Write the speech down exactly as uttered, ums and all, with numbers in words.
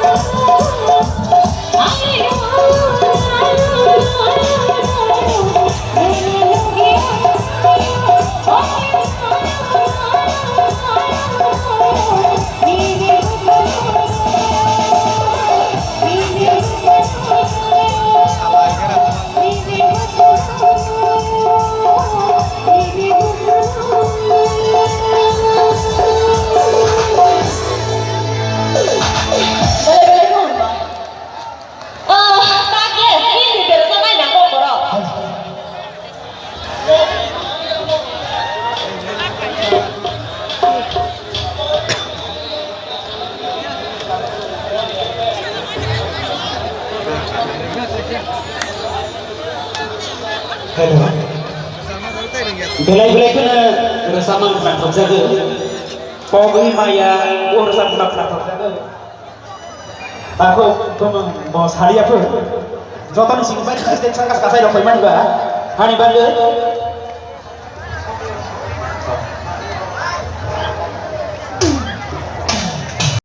Hello. Belai belai kheno rwchapmung khna thokjago. Pogwi maya bo rwchapmung khna thokjago. Tako bumung bo saliya phu. Jotoni sing bai stage saka kasai rok phaimani ba. Hani bagwi